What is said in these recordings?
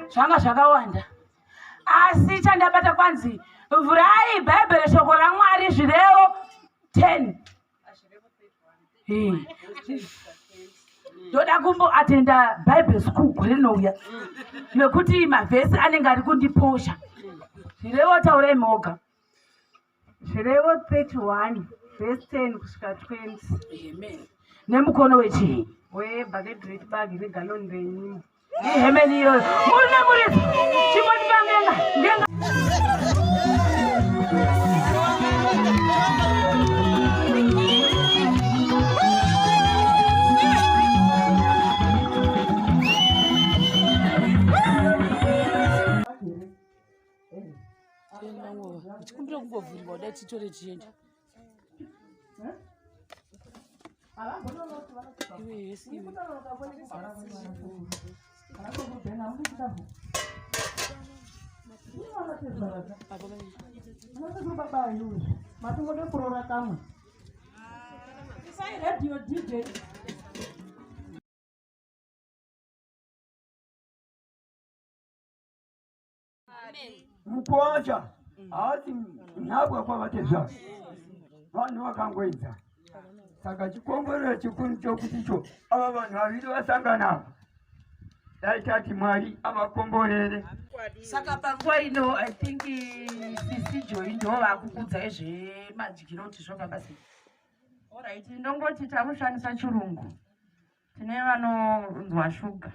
Zvanga zvakawanda asi chandabata kwanzi vhurai bhaibheri shoko ramwari zvirevo 10. Ndoda kumboatenda bible school gore rinouya nekuti mavhesi anenge ari kundiposha. Zvirevo taurai moga. Zvirevo 31 vhesi 10 kusvika 20. Amen. Nemukono wechii? Webhaketi rechibage negaloni renyimo. Ihemeni iyoyo. Muri nemuridzo. Chimbotipa ngenga. Ngenga. Chikumbira kungovhurwa kudai titore tiende. Matingode kuroora kamwe. Isai radio DJ. Mukuwasha haasi nhabwa kwavatezvara, vanhu vakangoedza. Saka chikomborero chikuru chokuti icho ava vanhu vaviri vasangana apa, dai tati Mwari avakomborere. Saka panguva ino I think sisi Joy ndo vakukudzai zvemadyiro kuti zvofamba sei. Alright, ndongoti takushandisa chirungu. Tine vanonzwa shuga,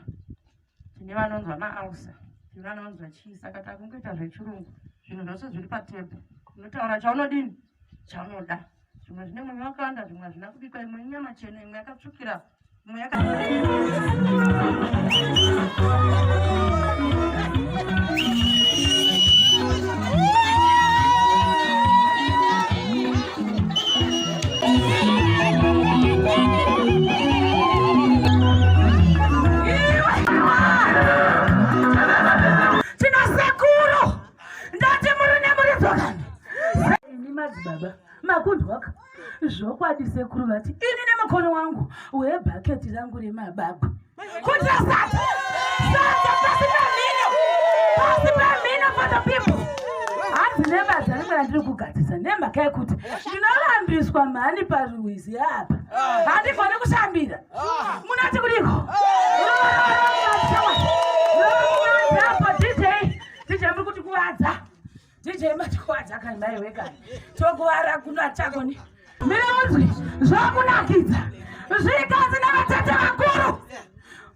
tine vanonzwa maalsa, tine vanonzwa chii, saka takungoita zvechirungu. Zvinhu zvose zviri patebho, unotaura chaunodini, chaunoda. Zvimwe zvine munyu wakawanda, zvimwe hazvina kubikwa, imwe inyama chena, imwe yakatsvukira, imwe yaka Tina sekuru ndati muri nemuridzo kani ini madzibaba makundwaka zvokwadi sekuru vati ini nemukono wangu webhaketi rangu remabagwe kudya sadza sadza pasi pemhino, pasi pemhino for the people. Hanzi nebasa rimwe randiri kugadzisa nemhaka yekuti ndinorambiswa mhani parwizi apa, handigoni kushambira. Munoti kudiko? Apo DJ, DJ muri kuti kuvadza. DJ matikuvadza kani mai wekani tokuvara kuno hatagoni. Mire munzwi zvakunakidza zvikanzi navatete vakuru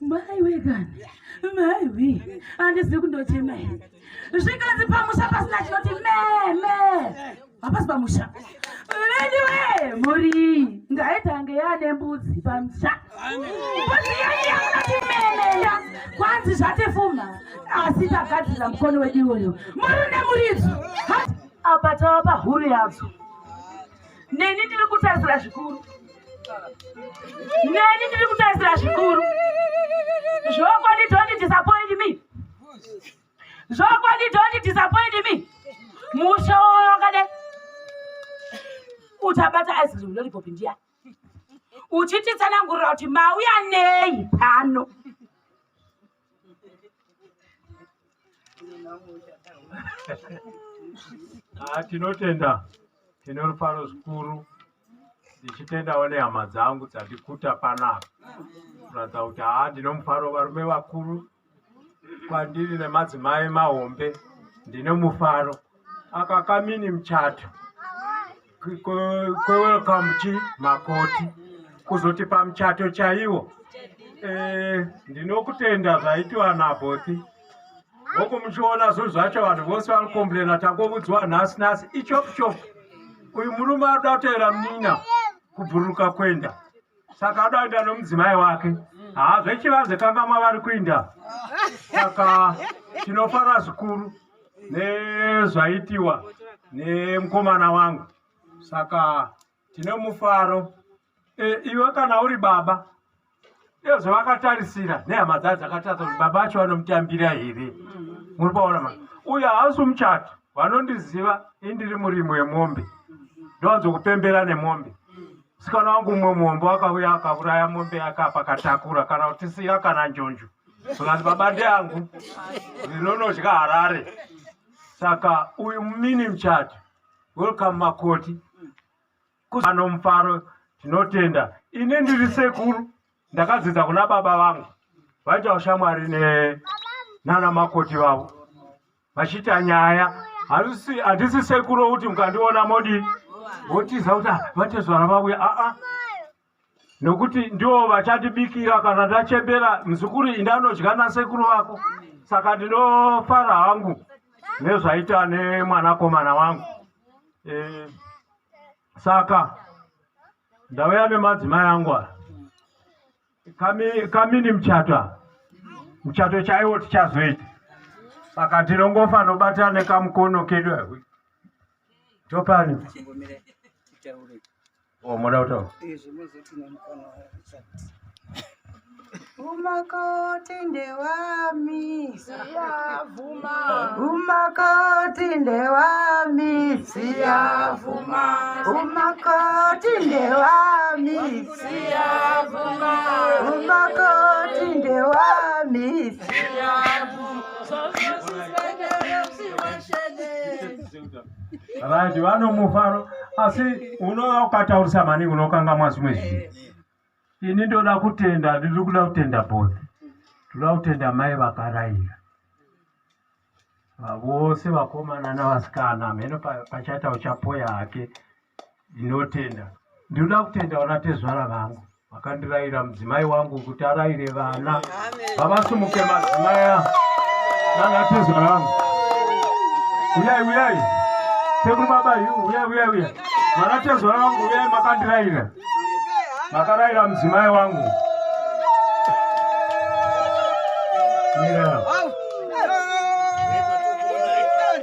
mai wekani mai wi handizivi kundochema here zvikanzi pamusha pasina chinoti meme hapasi pamusha veduwe mhuri ngaitange yane mbudzi pamusha mbudzi yenyu yamunoti memeya kwanzi zvatifuma asi tagadzira mukono wedu iwoyo muri nemuridzo apa tava pahuru yadzo. Neni ndiri kutarisira zvikuru, neni ndiri kutarisira zvikuru. Zvokwadi, don't disappoint me. Zvokwadi, don't disappoint me. Musha wakadai uchabata ice cream lollipop ndiya uchititsanangurira kuti mauya nei pano. Ah, tinotenda, tine rufaro zvikuru, ndichitendawo nehama dzangu dzandikuta panapa kuratidza kuti haa ndine mufaro. Varume vakuru kwandiri nemadzimai mahombe, ndine mufaro. Aka kamini muchato kwewelcome chi makoti kuzoti pamuchato chaiwo. Ndinokutenda zvaitiwa naBhothi hoku muchiona zvinhu zvacho, vanhu vose vari kukomplena tangovudziwa nhasi nhasi ichopu chopu. Uyu murume ari kuda kuteera munin'ina kubhururuka kuenda. Saka ada kuenda nomudzimai wake. Haa, zvechivanze kanga mavari kuinda. Saka tinofara zvikuru nezvaitiwa nemukomana wangu. Saka tine mufaro. Iwe kana uri baba, ndezvo vakatarisira nehama dzacho dzakatarisa kuti baba vacho vanomutambira here. Muri paona ma uyu haasi muchato. Vanondiziva, indiri murimi wemombe, ndowanzokupembera nemombe. Musikana wangu umwe muhombe wakauya akauraya mombe yake apa akatakura kana kutisiya kana njonjo, zvikanzi baba ndeyangu, ndinonodya Harare. Saka uyu mini muchato, welcome makoti ano mufaro, tinotenda. Ini ndiri sekuru, ndakadzidza kuna baba vangu, vaita ushamwari nana makoti vavo vachiita nyaya. Handisi sekuru wokuti mukandiona modi votiza kuti "Ah, vatezvara vauya." Aa, nokuti ndivo vachandibikira kana ndachembera. Muzukuru, indanodya nasekuru vako. Saka ndinofara hangu nezvaita nemwanakomana wangu. Saka ndauya nemadzimai angu aya. Kamini muchato ava, muchato chaiwo tichazoita. Saka tinongofanobata nekamukono kedu aka. Topani. Oh, moda kutaura? Umakoti ndewami, siyavuma. Umakoti ndewami, siyavuma. Umakoti ndewami, siyavuma. Umakoti ndewami, siyavuma. Right, vano mufaro, asi unova ukataurisa maningi unokangamwa zvimwe zvinhu. Ini ndoda kutenda, ndiri kuda kutenda both. Ndoda kutenda mai vakarayira vose vakomana navasikana, mheno pachaita uchapoya hake. Ndinotenda, ndinoda kutenda vana tezvara vangu vakandirayira mudzimai wangu kuti arayire vana. Vavasumuke madzimai aya nana tezvara vangu. Uyai, uyai, sekuru, baba yu, uyai, uyai, uyai, vana tezvara vangu, uyai. Makandirayira, makarayira mudzimai wangu. Mira.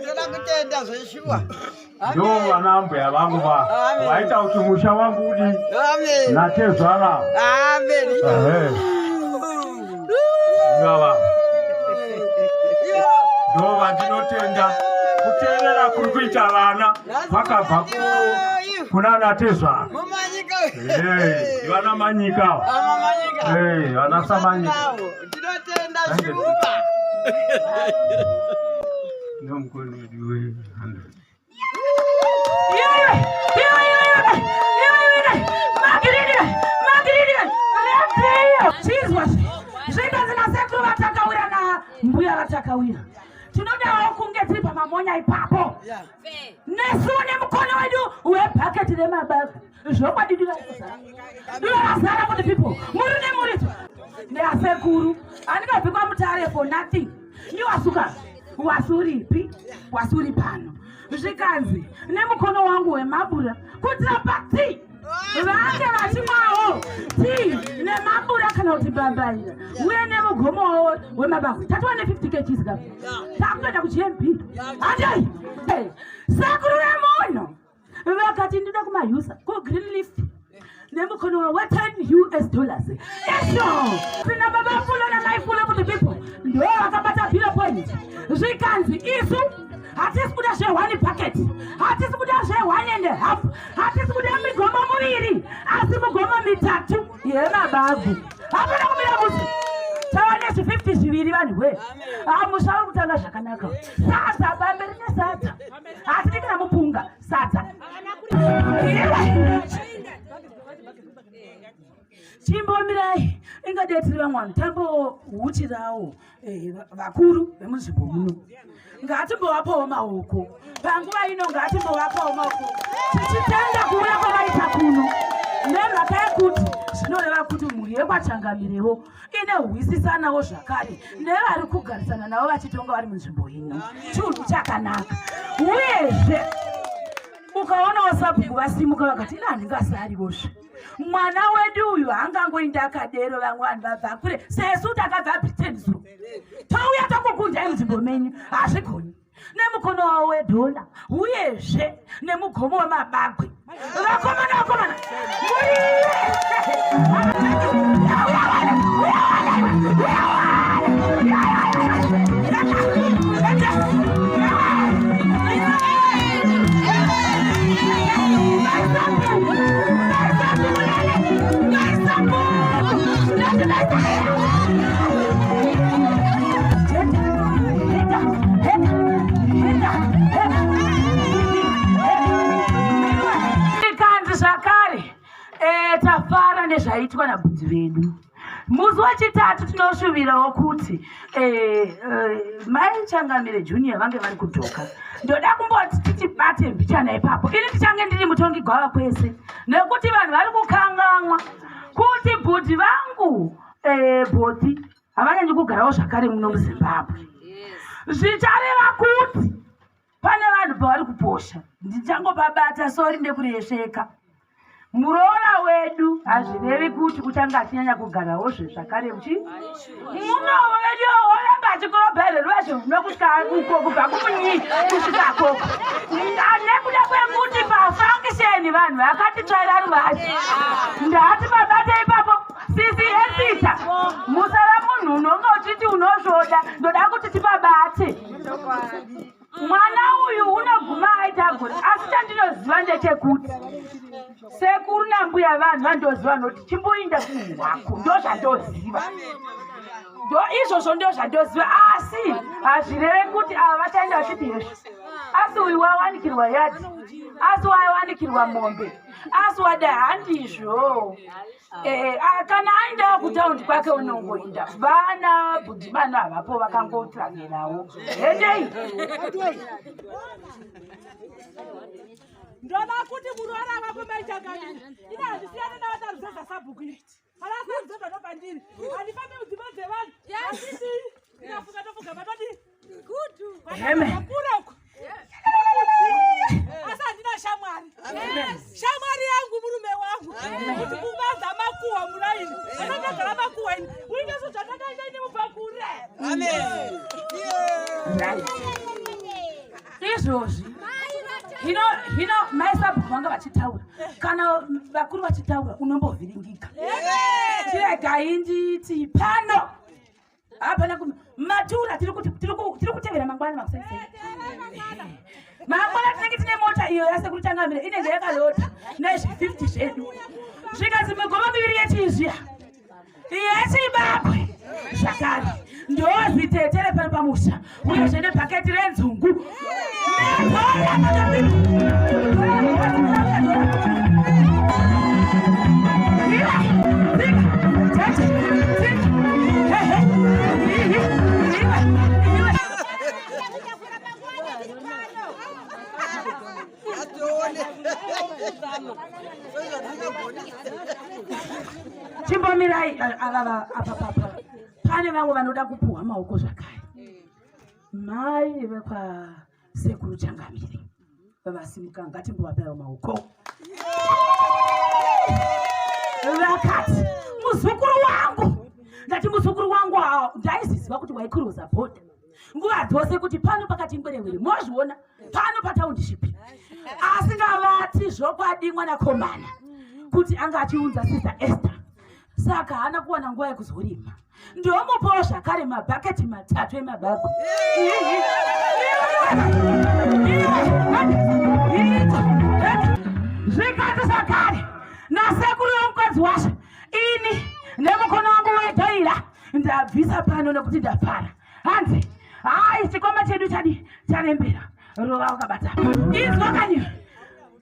Ndoda kutenda zveshuwa. Ndo vana mbuya vangu va vaita kuti musha wangu udi Amen. natezvara. Amen. Ehe. Ivava ndo vandinotenda. Kuteerera kuri kuita vana kwakabva kuna natezvara. Mumanyika. Eh, vana Manyika ava. Amamanyika. Eh, vana Samanyika. Tinotenda shuwa. Ndomukono wedu we100. Iwe, iwe, iwe, iwe, iwe, magirini, magirini, lembeyo. Chizwa zvinganzi nasekuru vatakawira nambuya vatakawira, tinodawo kunge tiri pamamonya ipapo nesuwo nemukono wedu webhaketi remababa. Zvokwadi dura razara for the people. Muri nemuridzo neasekuru, handingabvi kwaMutare for nothing. Ndiwasuka wasuripi, wasuri pano. Zvikanzi nemukono wangu wemabura kuitira pati vange vachimwawo tii nemabura kana kuti bambaira, uye nemugomo wemabahwe. Tatiwa ne50 kgs ka, takutoenda kuGMB. Handei sekuru vemunhu vakati ndinoda kumaUSA kuGreenleaf nemukono we10 US dollars. Isho sina baba fulo namai fulo for the people ndo vakabata bill point. Zvikanzi isu hatisi kuda zve1 packet, hatisi kuda zve1 and a half, hatisi kuda migomo muviri, asi migomo mitatu yemabagwe. Hapana kumira musi tava nezvi50 zviviri. Vanhu we, hamusha uri kutanga zvakanaka. Sadza bambe rine sadza, hatidi kana mupunga, sadza. Iwe chimbomirai, ingadai tiri vamwe vanhu tambohuchirawo vakuru vemunzvimbo muno. Ngatimbovapawo maoko panguva ino, ngatimbovapawo maoko tichitenda kuuya kwavaita kuno, nemhaka yekuti zvinoreva kuti mhuri yekwaChangamirewo ine hwisisanawo zvakare nevari kugarisana navo vachitonga vari munzvimbo ino. Chinhu chakanaka. Uyezve Ukaonawo sabhuku vasimuka vakati ina handingasarivozve mwana wedu uyu haangangoinda akadero, vamwe vanhu vabva kure sesu takabva Britain zuro touya tokukunjai munzvimbo menyu, hazvigoni. Nemukono wavo wedhola uyezve nemugomo wemabagwe, vakomana vakomana ikanzi zvakare tafara nezvaitwa nabvudzi vedu. Musi wechitatu tinoshuvirawo kuti mai Changamire Junior vange vari kudhoka. Ndoda kumboti titibate mbichana ipapo. Ini ndichange ndiri mutongi gwava kwese, nekuti vanhu vari kukanganwa kuti bhudhi vangu bhoti havanyanyi kugarawo zvakare muno muZimbabwe. Zvichareva kuti pane vanhu pavari kuposha. Ndichangopabata, sorry ndekuresveka. Muroora wedu hazvirevi kuti uchange achinyanya kugarawo zvezvakare muchi munovo vedu, oramba achikorobha here ruvazhe runo kusvika uko, kubva kumunyi kusvika koko, nekuda kwekuti pafunction vanhu vakatitsvaira ruvazhe. Ndati pabate ipapo, sisi Esita, musava munhu unonge uchiti unosvoda. Ndoda kuti tipabate. Mwana uyu unoguma aita gore, asi chandinoziva ndechekuti sekuru nambuya vanhu vandoziva noti chimboinda kunhu hwako. Ndo zvandoziva, ndo izvozvo ndo zvandoziva, asi hazvireve kuti ava vachaenda vachiti hezvo, asi uyu wawanikirwa yadhi, asi wawanikirwa mombe, asi wada. Handizvo. Kana aendawo kutaundi kwake unongoinda. Vana bhudhimano havapo, vakangotsvagirawo. Hendei. Ndoda kuti muroora wako maiChangamire, ina handisiyane navataruzeza sabhuku iri havasaruzeza ndopandiri, handifambi mudzimba dzevanhu, handiti ndikafuka tofuga matodi Amen. kure uko, asi handina shamwari. Shamwari yangu murume wangu, kuti kuvanza makuhwa muraini anondagara makuhwa ini uite sezvatakaita ini mubva kure. Right. Izvozvi hino mai sabhuku vanga vachitaura, kana vakuru vachitaura unombovhiringika. Chiregai nditi pano hapana matura tiri kuti tiri kutevera mangwana makuseni. Mangwana tinenge tine mota iyo yasekuru Changamire inenge yakalota nezvi50 zvedu, zvikanzi migoma miviri yechizviya yechibabwe zvakare ndozitetere pano pamusha, uyezve nebhaketi renzungu nedhora. Chimbomirai ava apa pane vamwe vanoda kupuhwa maoko zvakare. Mai vekwasekuru Changamire vasimuka, ngatimbovapaiwo maoko. Vakati muzukuru wangu, ndati muzukuru wangu, ndaiziziva kuti waikuruza bhodha nguva dzose kuti pano pakati ngwerewere, mozviona pano pataundishipi, asingavati zvokwadi mwanakomana kuti anga achiunza Sister Esther, saka haana kuwana nguva yekuzorima. Ndomupawo zvakare mabhaketi 3 emabagwe. Zvikati zvakare nasekuru wemukadzi wacho, ini nemukono wangu wedhaira ndabvisa pano nekuti ndafara. Hanzi hai, chikwama chedu chadi charembera, rova wakabata. Inzwa kani,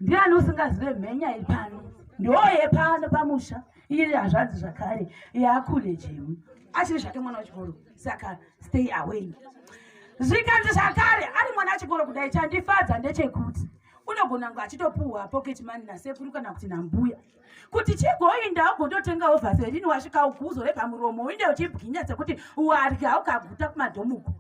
ndiani usingazive mhenya iri pano? Ndoye pano pamusha iri hazvanzi zvakare yakule jemu, achiri zvake mwana wechikoro, saka stay away. Zvikanzi zvakare ari mwana wechikoro kudai, chandifadza ndechekuti Unogona kunge achitopuhwa pocket money nasekuru kana kuti nambuya kuti chigoinda ugondotengawo vhaserini wasvika uku uzore pamuromo uinde uchibwinya sekuti warya ukaguta kumadhomuko.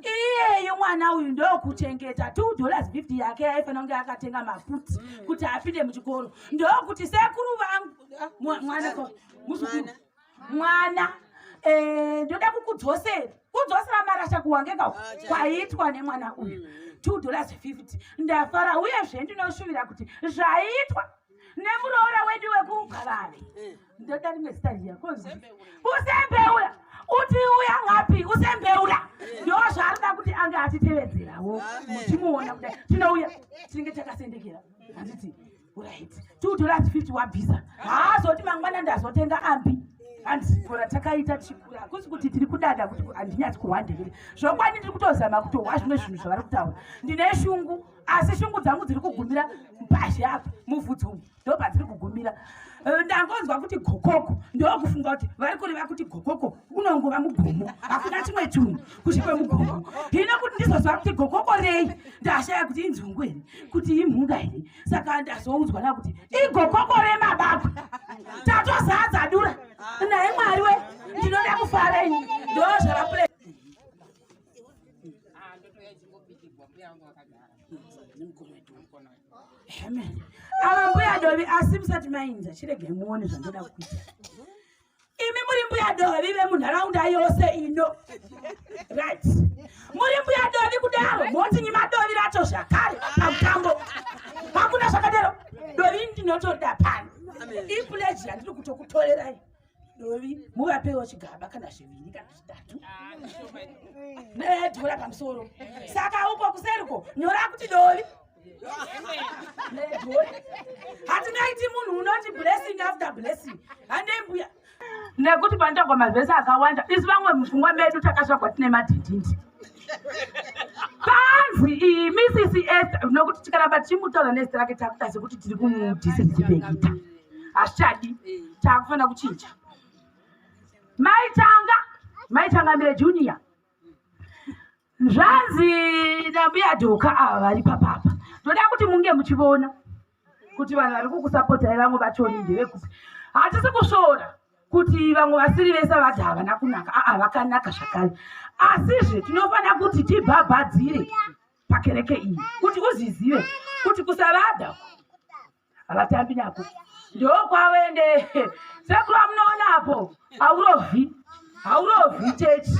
Iyeyo mwana uyu ndokuchengeta 2 dollars 50 yake yaifanira kunge akatenga maputi kuti apinde muchikoro, ndokuti sekuru vangu mwana muzukuru mwana ndoda kukudzosera kudzosera marasha kuwangeka uku kwaitwa nemwana uyu 2 dollars 50. Ndafara uyezve ndinoshuvira kuti zvaitwa nemuroora wedu wekugavave, ndoda rimwe zita riya kozi usembeula uti uya ngapi usembeula, ndo zvaarida kuti ange achitevedzerawo. Muchimuona kudai tinouya tinenge takasendekera, handiti? Right, 2 dollars 50 wabvisa, haazoti mangwana ndazotenga ambi, handiti? Takaita tichikura, hakusi kuti tiri kudada kuti handinyatsi kuhwandevere zvokwadi. Ndiri kutozama kutohwa zvimwe zvinhu zvavari kutaura. Ndine shungu, asi shungu dzangu dziri kugumira pazhe apa muvhudzi umu, ndo padziri kugumira. Ndangonzwa kuti gokoko, ndokufunga kuti vari kureva kuti gokoko unongova mugomo, hakuna chimwe chinhu kusvika mugomo. Hino kuti ndizoziva kuti gokoko rei, ndashaya kuti inzungu here, kuti imhunga here. Saka ndazoudzwa na kuti igokoko remabagwe. Tatozadza dura naye. Mwari we, ndinoda kufara ini, ndo zvavapure. Amen. Ava mbuya Dovi, asi musati mainza, chirege muone zvandoda kuita. Imi muri mbuya Dovi vemunharaunda yose ino, right? Muri mbuya Dovi kudaro, moti nyima dovi racho zvakare pamutambo. Hakuna zvakadaro. Dovi ndinotoda pano, ipledge yandiri kutokutorerai. Dovi muvapewo chigaba kana zviviri kana zvitatu nedhora pamusoro. Saka uko kuseriko nyora kuti dovi nedhora. Hatingaiti munhu unoti blessing after blessing. Handei mbuya, nekuti panotagwa mavhesi akawanda, isu vamwe mupfungwa medu takasvagwa tine madhindindi. Panzi iyi Mrs Esther, nokuti tikaramba tichimutaura nezita rake takuita sekuti tiri kumudisrespecta. Hazvichadi, takufanira kuchinja. Maitanga Maichangamire Junior, zvanzi nambuya Dhoka ava vari papapa, ndoda kuti munge muchivona kuti vanhu vari kukusapotai vamwe vachoni ndevekupi. Hatisi kusvoora kuti vamwe vasiri vese vati havana kunaka. Aa, vakanaka zvakare, asizve tinofanira kuti tibhabhadzire pakereke iyi kuti uzizive kuti kusavada havatambi nako, ndokwavende. Sekuru amunoona apo, haurovhi, haurovhi chechi.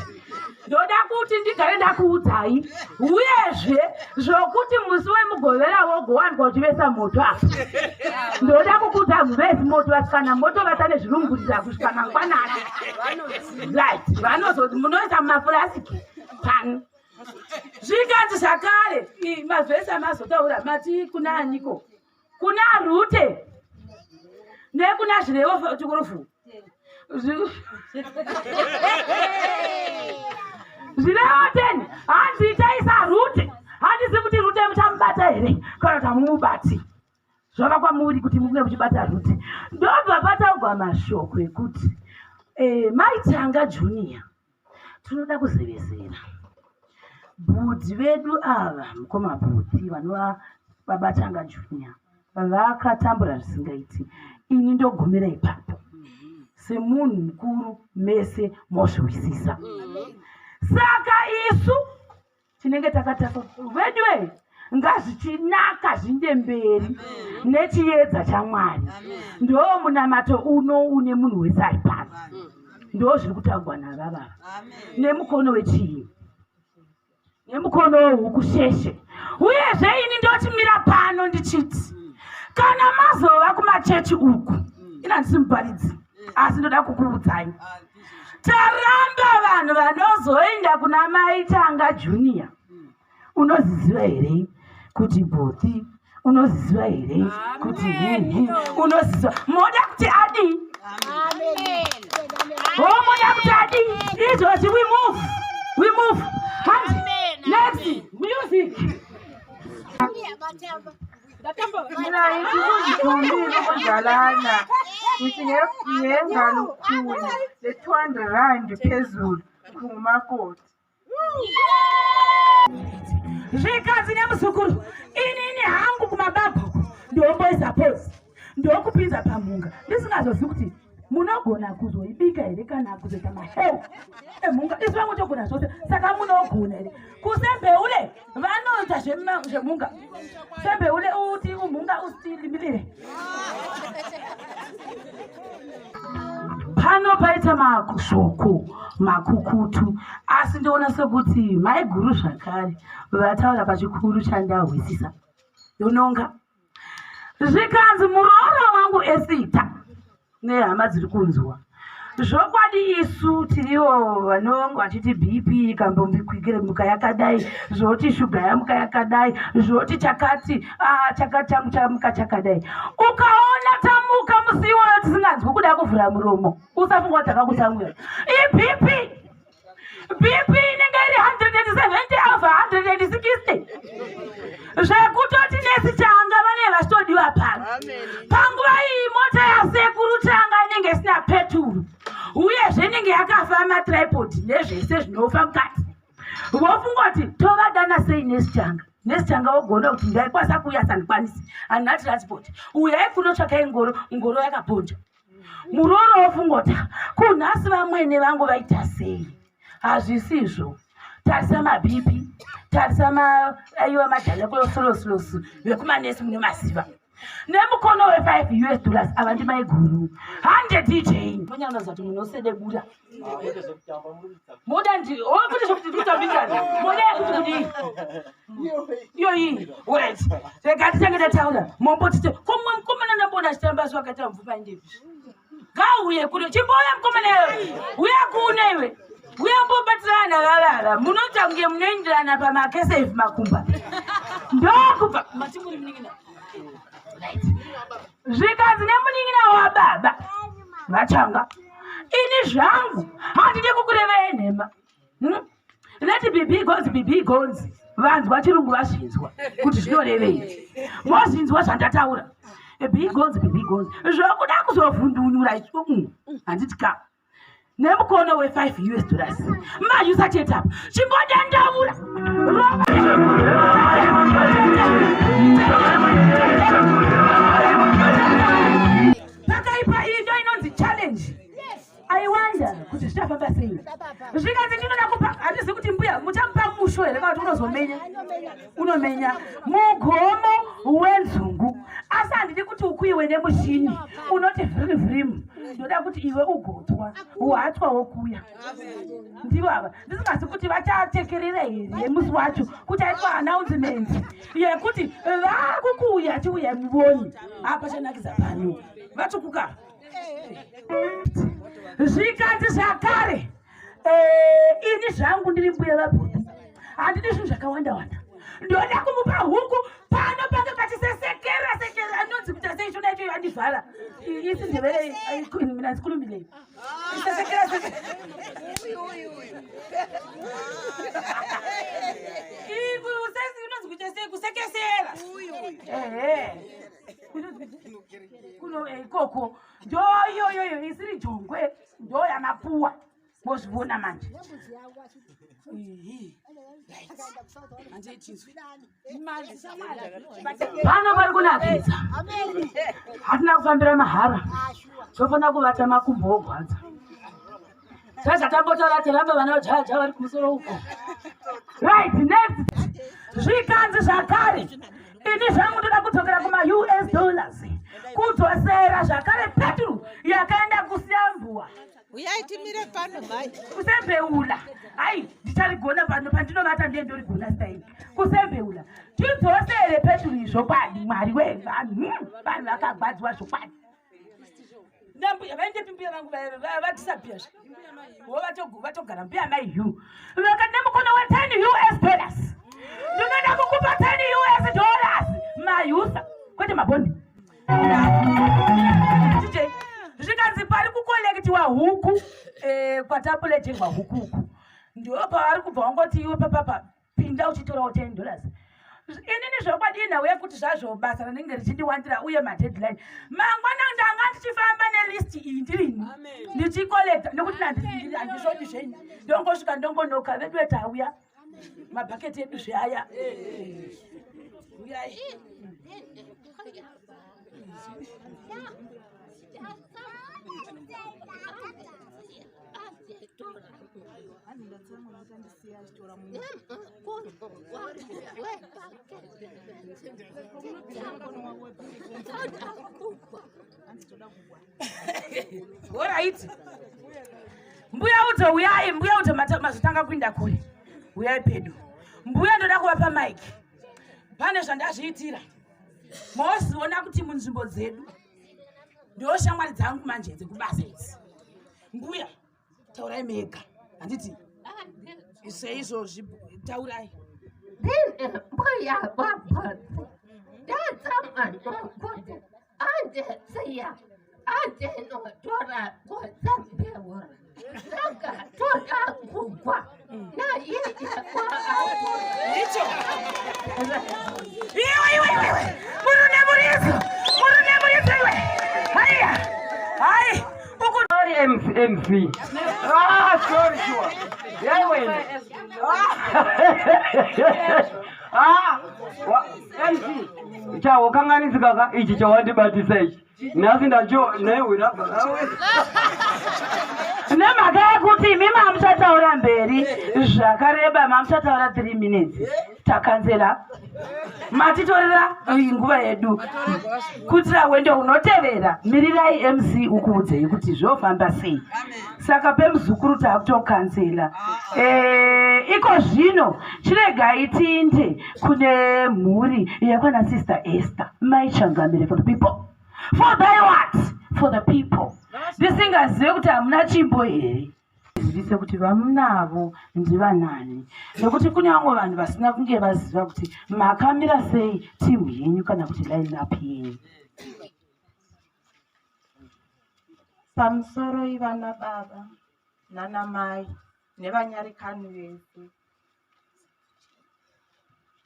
Ndoda kuti ndigare ndakuudzai uyezve zvokuti musi wemugovera wogowanikwa uchivesa moto apa. Ndoda kukuudza, muvesi moto, vasikana moto vata nezvirungurira kusvika mangwanani, right? Vanozoti munoisa mumafurasiki pano. Zvikanzi zvakare mavhesi amazotaura mati kuna aniko? Kuna Rute nekuna Zvirevo chikurufu, Zvirevo 10, hanzi itaisa Rute. Handizi kuti Rute muchamubata here kana kuti hamumubati, zvava kwamuri kuti munge muchibata Rute. Ndobva pataugwa mashoko ekuti Maitanga Junior, tinoda kuzevezera bhudhi vedu ava, mukoma bhudhi vanova babaTanga Junior, vakatambura zvisingaiti. Ini ndogumira ipapo semunhu mukuru, mese mozviwisisa. Saka isu tinenge takatasa veduwe, ngazvichinaka zvinde mberi nechiedza chaMwari. Ndo munamato uno une munhu wese ari pano, ndo zviri kutaurwa navavava nemukono wechii, nemukono wehuku sheshe. Uyezve ini ndochimira pano ndichiti kana mazova kumachechi uku, ina ndisi muparidzi, asi ndoda kukuudzai, taramba vanhu vanozoenda kuna Maitanga Junior. Unoziziva here kuti bhothi? Unoziziva here kuti hihi? Unoziziva moda kuti adii? O, moda kuti adii? Izvozvi we move, we move. Handi next music. Mina ngithi kuzithumile ukudlalana, ngithi ngengalukhuni le-R200 phezulu ngumakoti. Zvikanzi nemuzukuru, inini hangu kumabasa. Ndomboisa pose, ndokupinza pamhunga, ndisingazozivi kuti munogona kuzoibika here kana kuzoita maheu emhunga. Isu vangu togona zvose, saka munogona here kusembeule? Vanoita zvemhunga sembeule, uti umhunga usitilimirire pano. Paita mashoko makukutu, asi ndoona sekuti maiguru zvakare vataura pachikuru chandahwisisa. Ndononga zvikanzi muroora wangu Esita nehama dziri kunzwa zvokwadi, isu tiriwo vanonga vachiti BP ikambombikwikira yakadai, zvoti shuga yamuka yakadai, zvoti chakati, ah, chakati changu chamuka chakadai. Ukaona tamuka musi iwoyo tisinganzwi kuda kuvhura muromo, usafunga kuti takakutsamwira. IBP, BP inenge iri 170 over 160, zvekutoti nesi Changa vanenge vachitodiwa pano. Panguva iyi mota yasekuru Changa inenge isina peturu, uyezve inenge yakafa matripod nezvese zvinofa mukati. Vofunga kuti tovadana sei nesi Changa? Nesi Changa wogona kuti ndaikwanisa kuuya, sandikwanisi, handina transport, uyai kunotsvakai ngoro. Ngoro yakaponja. Murooro wofungota kunhasi vamwene vangu vaita sei? Hazvisizvo. Tarisa maBP, tarisa aiwa madhanakolosolosulosu vekumanesi mune maziva nemukono we5 US dollars. Ava ndimaiguru hande DJ monyanoza kuti munosedebura moda ndi kuti zvokuti ndikutambikana moda yekuti kudii iyoyi. Right, rega tichange tataura mombotite komwe mukomana ndambona achitamba so akaita mvuma indepi. Ngauye kuno, chimbouya mukomana iwe, uya kuno iwe, uya mbobatirana vavava. Munoita kunge munoenderana pamakesefi makumba. Ndokubva mati muri munin'ina. Right, zvikanzi nemunin'ina wababa vachanga, ini zvangu handidi kukurevei nhema. Let be bygones be bygones. Vanzwa chirungu vazvinzwa kuti zvinorevei, mozvinzwa zvandataura. Bygones be bygones. Zvokuda kuzovhundunyura handiti ka nemukono we5 US dollars mayusa chete apa chimbodandaura. Pakaipa. Iyi ndo inonzi challenge. I wonder kuti zvichafamba sei. Zvikanzi ndinoda kupa, handizi kuti mbuya muchamupa musho here kana kuti unozomenya, unomenya mugomo wenzungu, asi handidi kuti ukuiwe nemushini unoti vhiri vhirimu. Ndoda kuti iwe ugotwa watwa wokuya. Ndivo ava ndisingazi kuti vachatekerera here musi wacho kuti aitwa announcement yekuti vakukuuya, chiuya muvoni apa chanakidza pano vatukuka. Zvikanzi zvakare, ini zvangu ndiri mbuya vabhudhi, handidi zvinhu zvakawanda wanda. Ndoda kumupa huku pano pange pachisesekera sekera. Anonzi kuita sei shona yacho yandivhara isi ndevere mina sikulumilei isesekera sekera unonzi kuita sei kusekesera. Ehe, kuno ikoko ndoiyoyoyo isiri jongwe, ndo yamapuwa mozvivona manje. Ihi. Right. Handei tinzwe. Pano pari kunakidza, hatina kufambira mahara, tofanira kuvata makumbo ogwadza sezvatambotaura. Tiramba vana vajaja vari kumusoro uko. Right, next. Zvikanzi zvakare, ini zvangu ndoda kudzokera kuma-US dollars, kudzosera zvakare peturu yakaenda kusiyambuwa. Uyai timire pano mai. Kusembeula, ai ndicharigona pano pandinovata, ndiye ndorigona style. Kusembeula tidzosere peturu izvokwadi. Mwari wevanhu, vanhu vakagwadziwa zvokwadi. Ndambuya vaendepi? Mbuya vangu vadisappear vo vatogara. Mbuya mai hu vakati nemukono we10 US dollars, ndinoda kukupa 10 US dollars mayusa, kwete mabhondi. DJ, zvikanzi pari kukolektiwa huku, kwatapulejerwa huku uku, ndiwo pavari kubva wangoti iwe papapa pinda uchitorawo 10 dollars. Inini zvokwadi inhau yekuti zvazvo basa rinenge richindiwandira uye madeadline. Mangwana ndanga ndichifamba nelist iyi ndirini ndichikolekta, nekuti handisvodi zvenyu. Ndongosvika ndongonoka, vedu tauya, mabhaketi edu zveaya, uyai. Alright. Mbuya udzo uyai, mbuya udzo mazotanga kuinda kure. Uyai pedu. Mbuya ndoda kuvapa mic. Pane zvandazviitira. Moziona kuti munzvimbo dzedu ndo shamwari dzangu manje dzekubasa idzi. Mbuya taurai mega. Handiti seizvozvi taurai. Mbuya wabhodzi ndatsamwa nokuti andisiya andinotora kutsembeura saka toda kugwa naiye Icho. Iwe iwe iwe. Murune muridzo. Murune muridzo iwe. Haiya. Hai. Uku Sorry MC MC. Ah, sorry sure. Yeah, wena. Ah, wa MC. Chawokanganisika ka ichi chawandibatisa ichi. Nhasi ndacho naiwira. Nemhaka yekuti imi mamuchataura mberi zvakareba, mamuchataura 3 minutes, takanzela matitorera nguva yedu kuitira wendo unotevera. Mirirai MC ukuudzei kuti zvofamba sei. Saka pemuzukuru takutokanzela. Iko zvino chiregai tiinde kune mhuri yekwana Sister Esther Mai Changamire. For the people, for thy what, for the people. Ndisingazive kuti hamuna chimbo here zivise kuti vamunavo ndivanani, nekuti kune vamwe vanhu vasina kunge vaziva kuti makamira sei timu yenyu kana kuti line up yenyu. Pamusoro ivana baba nana mai nevanyarikani vese.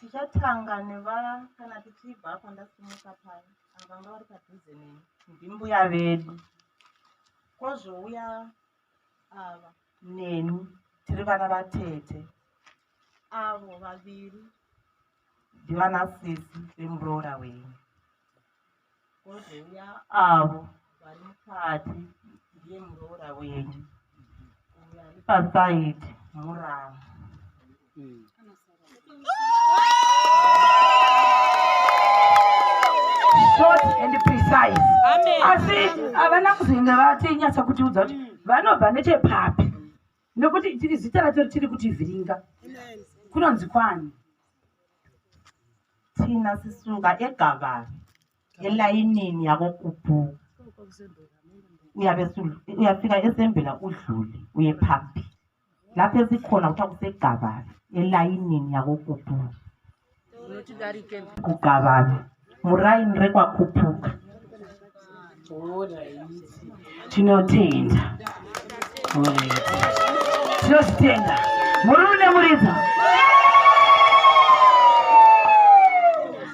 Tichatanga neva kana tichibva apa ndasimuka paya, ava vanga vari padhuze neni ndimbuya vedu, kwozouya ava neni tiri vana vatete, avo vaviri ndivana sisi vemuroora wenyu, kwozouya avo vari mukati ndiye muroora wenyu, uyo ari pasaidi muramu. Short and precise, asi havana kuzenge vatinyatsa kutiudza kuti vanobva nechepapi, nekuti tiri zita racho tiri kutivhiringa kunonzi kwani. Thina sisuka eGabane elayinini yakoKupu. Uyabe uyafika esembela udlule uye phambili. Lapho esikhona kuthiwa kuseGabane elayinini yakoKupu, kuGabane muraini rekwaKupuka. Tinotenda. Alright. Tinozvitenda. Murume muridzo.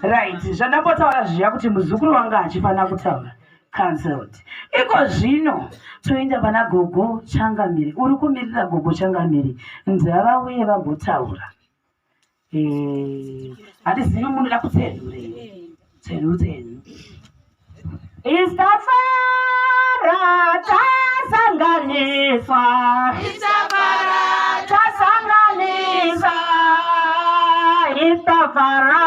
Right, zvandambotaura zviya kuti muzukuru wanga achifanira kutaura, cancelled. Iko zvino toenda pana Gogo Changamire. Uri kumirira Gogo Changamire, ndavauye vambotaura. Handizivi munoda kutsenhure, tsenu tsenu. Isafara tasanganiswa, Isafara tasanganiswa, Isafara,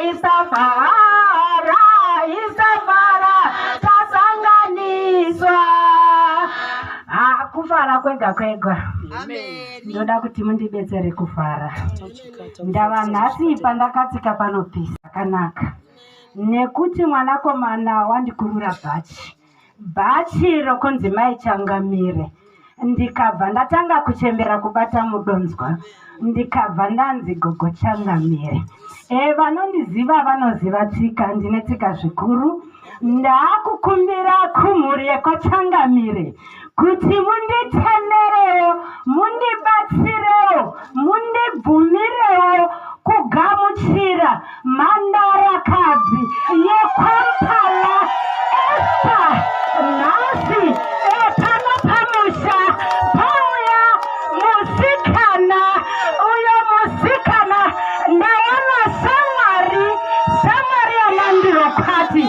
Isafara, Isafara tasanganiswa. Ah, kufara kwega kwega. Ndoda kuti mundibetsere kufara. Ndava nhasi pandakatsika panopisa kanaka nekuti mwanakomana wandikurura bhachi, bhachi rokunzi Mai Changamire, ndikabva ndatanga kuchembera kubata mudonzwa, ndikabva ndanzi Gogo Changamire. Vanondiziva vanoziva tsika, ndine tsika zvikuru. Ndaakukumbira kumhuri yekwaChangamire kuti munditenderewo, mundibatsirewo, mundibvumirewo kugamuchira mhandarakadzi yekwaMpala Esther nhasi. Pano pamusha pauya musikana uyo, musikana ndawana shamwari, shamwari yamandirokwati.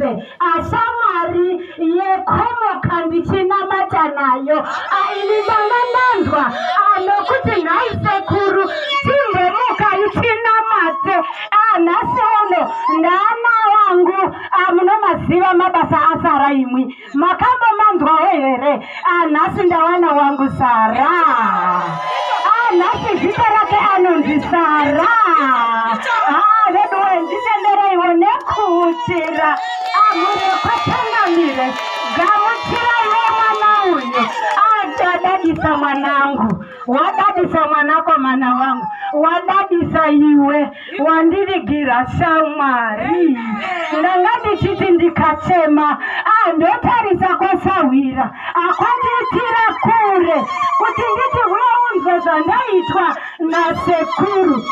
zvose. Ashamwari yekomoka ndichinamata nayo. Ini ndanga ndanzwa nokuti nhai sekuru timbomuka ichinamate. Nhasi uno ndaana wangu munomaziva mabasa asara imwi. Makambomanzwawo here? Nhasi ndawana wangu Sara. Nhasi zita rake anonzi Sara. Veduwe nditendereiwo nekuuchira. Mhuri yekwaChangamire gamuchiraiwo mwana uyu. Adadadisa mwanangu. Wadadisa mwanakomana wangu, wadadisa iwe, wandivigira shamwari. Ndanga ndichiti ndikachema, ndotarisa kwasahwira, akwandiitira kure kuti nditi huya unzwe zvandaitwa nasekuru.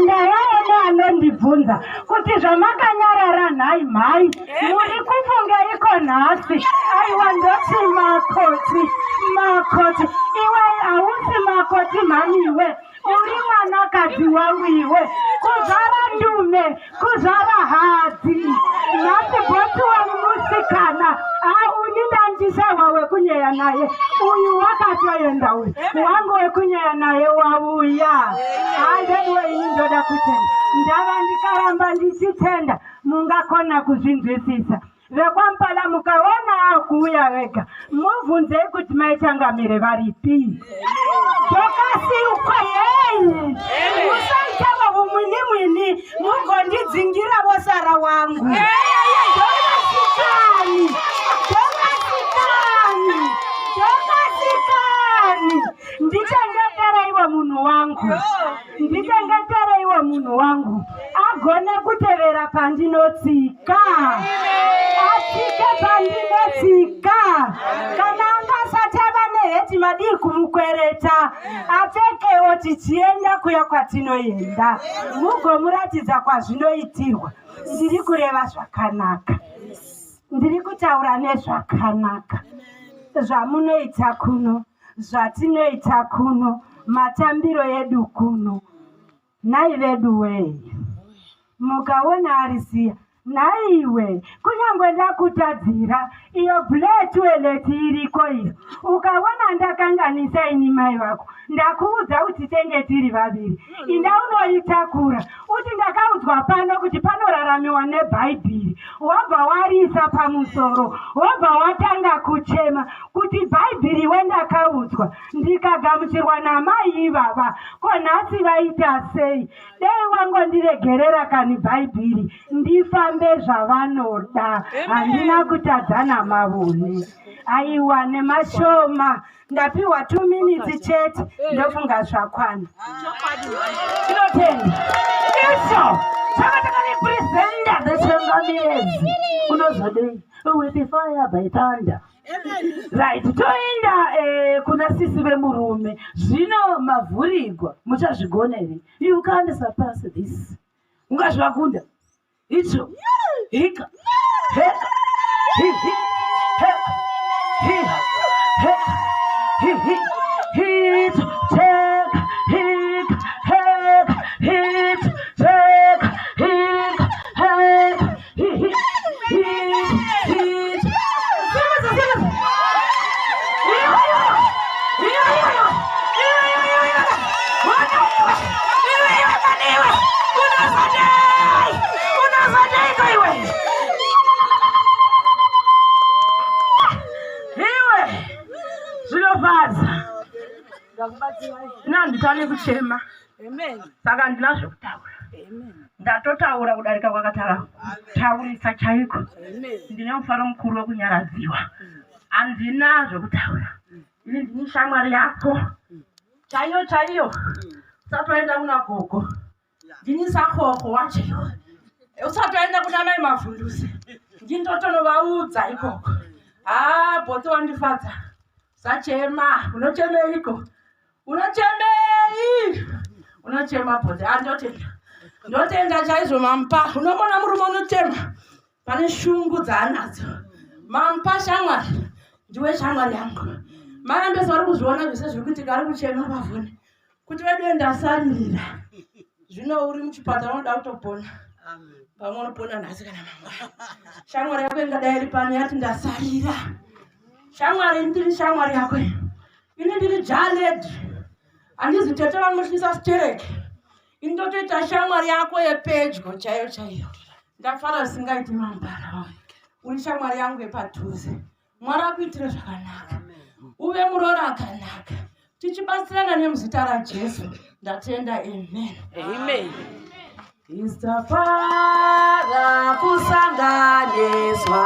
Ndayaone anondibvunza kuti zvamakanyarara nhai mhai, muri kufungeiko nhasi? Aiwa ndoti makoti, makoti, iwe hausi makoti mhani iwe, uri mwanakadzi wangu iwe, kuzvara ndume, kuzvara hadzi. Nhasi bhoti wangu musikana, uni ndandisahwa wekunyeya naye, uyu wakatoenda uyu, wangu wekunyeya naye wauya. Handeduwe ini ndoda kutenda, ndava ndikaramba ndichitenda, mungakona kuzvinzwisisa. Vekwampala mukaona akuuya vega, mubvunzei kuti mai Changamire varipi. Tokasiukwa yei, musaita vovumwini mwini, mugondidzingira vosara wangu. Tokasikani, tokasikani, tokasikani. Ndichengetereiwo munhu wangu, ndichengetereiwo munhu wangu, agone kutevera pandinotsika, atsike pandinotsika. Kana angasati ava neheti madii kumukwereta, apfekewo tichienda kuya kwatinoenda, mugomuratidza kwazvinoitirwa. Ndiri kureva zvakanaka, ndiri kutaura nezvakanaka zvamunoita kuno, zvatinoita kuno, matambiro edu kuno. Nhai vedu wee, mukaona arisiya nhaiwe, kunyangwe ndakutadzira, iyo blue toilet iriko iyo, ukaona ndakanganisa ini mai vako, ndakuudza kuti tenge tiri vaviri, inda unoitakura, uti ndakaudzwa pano kuti panoraramiwa nebhaibheri, wobva wariisa pamusoro, wobva watanga kuchema kuti bhaibheri wendakaudzwa ndikagamuchirwa namai ivava, ko nhasi vaita sei? Dei wangondiregerera kani bhaibheri ndifambe zvavanoda, handina kutadza namavone. Aiwa nemashoma ndapiwa 2 minutes chete, ndofunga zvakwana. Tinotenda icho chaka takaripresenta the Changamirezi. Unozodei with the fire by thunder. Right, toenda kuna sisi vemurume. Zvino mavhurigwa muchazvigona here? You can't surpass this. Ungazvivakunda icho hika heka hi hi heka hi heka hi hi hit take hik hek hit take hik hek hi hi hit hit. Simudza, simudza. Iwe, iwe, iwe, iwe, iwe, iwe, iwe. Mwana iwe, iwe, iwe, kani iwe. Unozodei? Unozodeiko iwe? Iwe, zvinofadza. Ina handitani kuchema, saka handina zvekutaura. Ndatotaura kudarika kwakatara taurisa chaiko. Ndine mufaro mukuru wekunyaradziwa, handina zvekutaura. Ini ndini shamwari yako chaiyo chaiyo, usati waenda kuna gogo, ndini sagogo wacho iwe. Usati waenda kuna mai Mavhundusi, ndini ndotonovaudza ikoko. Haa, bhoti wandifadza. Usachema, unochemeiko? Unochemei? Unochema bhoti. Ndotenda, ndotenda chaizvo mamupa. Unomona murume unochema pane shungu dzaanadzo. Mamupa shamwari, ndiwe shamwari yangu. Mai ambesi vari kuzviona zvese zviri kuitika, ari kuchema pafoni kuti vedu ndasaririra. Zvino uri muchipatara unoda kutopona. Pamwe unopona nhasi kana mangwana. Shamwari yako ingadai iri pano yati ndasarira. Shamwari, ndiri shamwari yako. Ini ndiri jaledi. Handizi tete vanosvisa stereki. Ini ndotoita shamwari yako yepedyo chaiyo chaiyo. Ndafara zvisingaiti mambara. Uri shamwari yangu yepadhuze. Mwari akuitire zvakanaka. Uve muroora akanaka. Tichibatsirana nemuzita raJesu. Ndatenda, amen. Amen. Istafara kusanganiswa.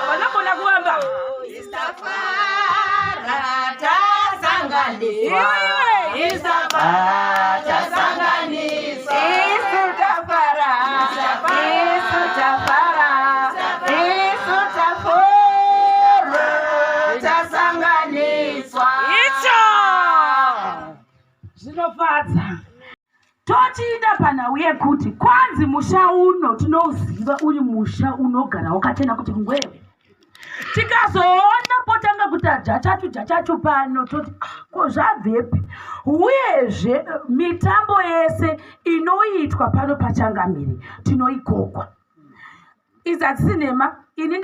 Vanogona kuvamba. Istafara tasanganiswa. Istafara tasanganiswa. Isu tafara. Isu tafara. Isu tafara tasanganiswa. Icho! Zvinofadza. Tochiinda panhau yekuti kwanzi musha uno tinouziva uri musha unogara wakachena kuti ngweve. Tikazoona potanga kuti jachachu jachachu pano toti ah, ko zvabvepi? Uyezve mitambo yese inoitwa pano pachangamire tinoikokwa. Idzi hadzisi nhema. Ini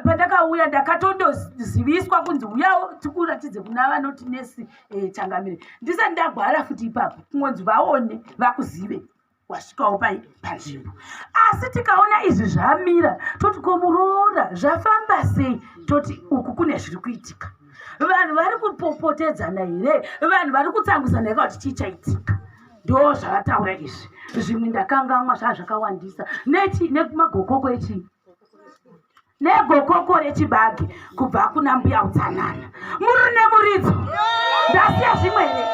pandakauya ndakatondoziviswa kunzi uyawo tikuratidze kuna vanoti nesi changamire. Ndisati ndagwara futi ipapo kungonzi vaone vakuzive wasvikawo panzvimbo. Asi tikaona izvi zvamira toti ko muroora zvafamba sei? Toti uku kune zviri kuitika. Vanhu vari kupopotedzana here? Vanhu vari kutsangusana here kuti chii chaitika? Ndo zvavataura izvi. Zvimwe ndakangamwa zvaa zvakawandisa. Nemagokoko echi negokoko rechibage kubva kuna mbuya utsanana. Muri nemuridzo. Ndasiya zvimwe here?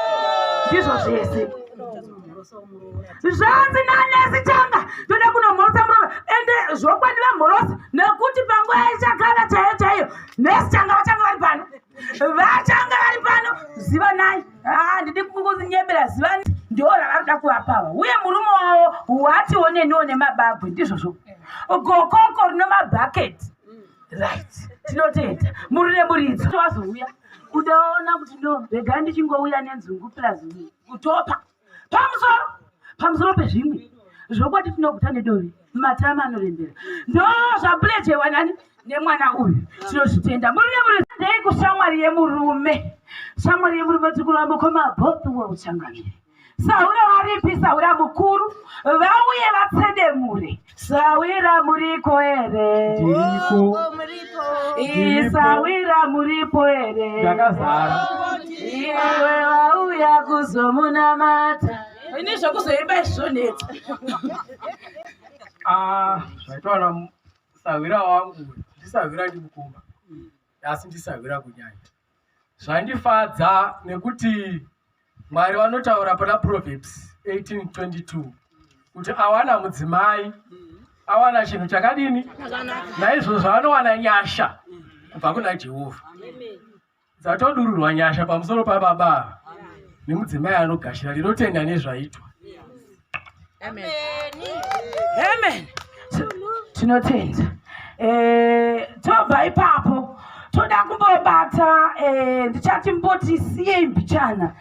Ndizvo zvese. Zvanzi nanesi changa ndoda kunomhorosa muroora. Ende zvokwadi vamhorosa nekuti panguva ichakana chaiyo chaiyo nesi changa vachanga vari pano. Vachanga vari pano. Zivanai. Handidi kukunyebera, zivani ndo ravari kuvapava. Uye murume wavo watiwo neniwo nemabagwe ndizvozvo. Gokoko rine mabhaketi. Right. Tinotenda. Muri nemuridzo. Wazouya. Kudaona kuti no rega ndichingouya nenzungu plus kutopa. Pamusoro. Pamusoro pezvimwe. Zvokwadi tinoguta nedovi. Matama anorembera. Ndo zvapulejewa nani nemwana uyu. Tinozvitenda. Muri nemuridzo. Ndei kushamwari yemurume. Shamwari yemurume tiri kuramba kwamabhothi wauchangamire. Sahura varipi? Sahura mukuru. Vauye vatsedemure. Sahwira muriko here? Ndiriko. Sahwira muripo here? Ndakazara. Iwe wauya kuzomunamata. Ini zvekuzoimba izvonetsa. Zvaitwa nasahwira wangu, ndisahwira ndimukoma, asi ndisahwira kunyanya. Zvandifadza nekuti Mwari vanotaura pana Proverbs 18:22 kuti awana mudzimai awana chinhu chakadini, naizvozvo anowana nyasha kubva kuna Jehovha. Dzatodururwa nyasha pamusoro pababa nemudzimai anogashira. Ndinotenda nezvaitwa. Amen. Amen. Tinotenda. Tobva ipapo toda kumbobata ndichati mboti siyei mbichana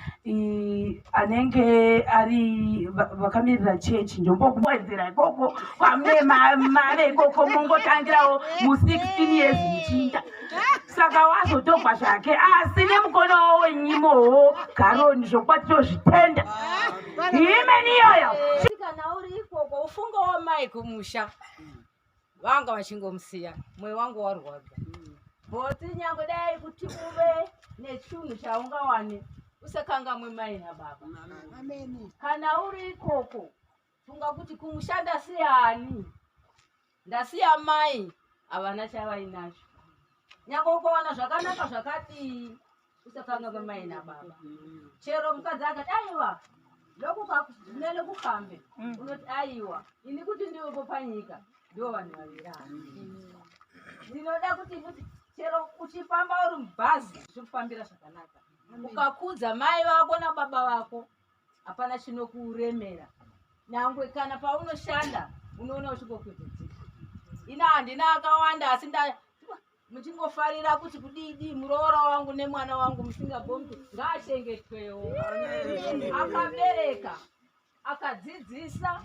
anenge ari vakamirira chechi ndombokuwedzera ikoko kwamune mave ikoko mongotangirawo mu 16 years muchiinda. Saka wazotogwa zvake asi nemukono wenyimowo garoni zvokwati tozvitenda. Imeni iyoyo. Kana uri ikoko ufungewo mai kumusha vanga vachingomusiya, mwoyo wangu warwadza. Bhoti nyange dai kuti uve nechinhu chaungawane usakangamwe mai nababa. Kana uri ikoko funga kuti kumusha ndasiya ani, ndasiya mai havana chavainacho. Nyange ukawana zvakanaka zvakadii usakangamwe mai nababa. Chero mukadzi akati aiwa lokumele kuhambe, unoti aiwa ini kuti ndiwepo panyika ndivo vanhu vaviri ava. Ndinoda kuti chero uchifamba uri mubhazi zvichikufambira zvakanaka. Ukakudza mai vako nababa vako hapana chinokuremera. Nyangwe kana paunoshanda unoona uchingokwidzidzika. Ina handina akawanda asi muchingofarira kuti kudidi muroora wangu nemwana wangu musingagomi ngaachengetwewo. Akabereka. Akadzidzisa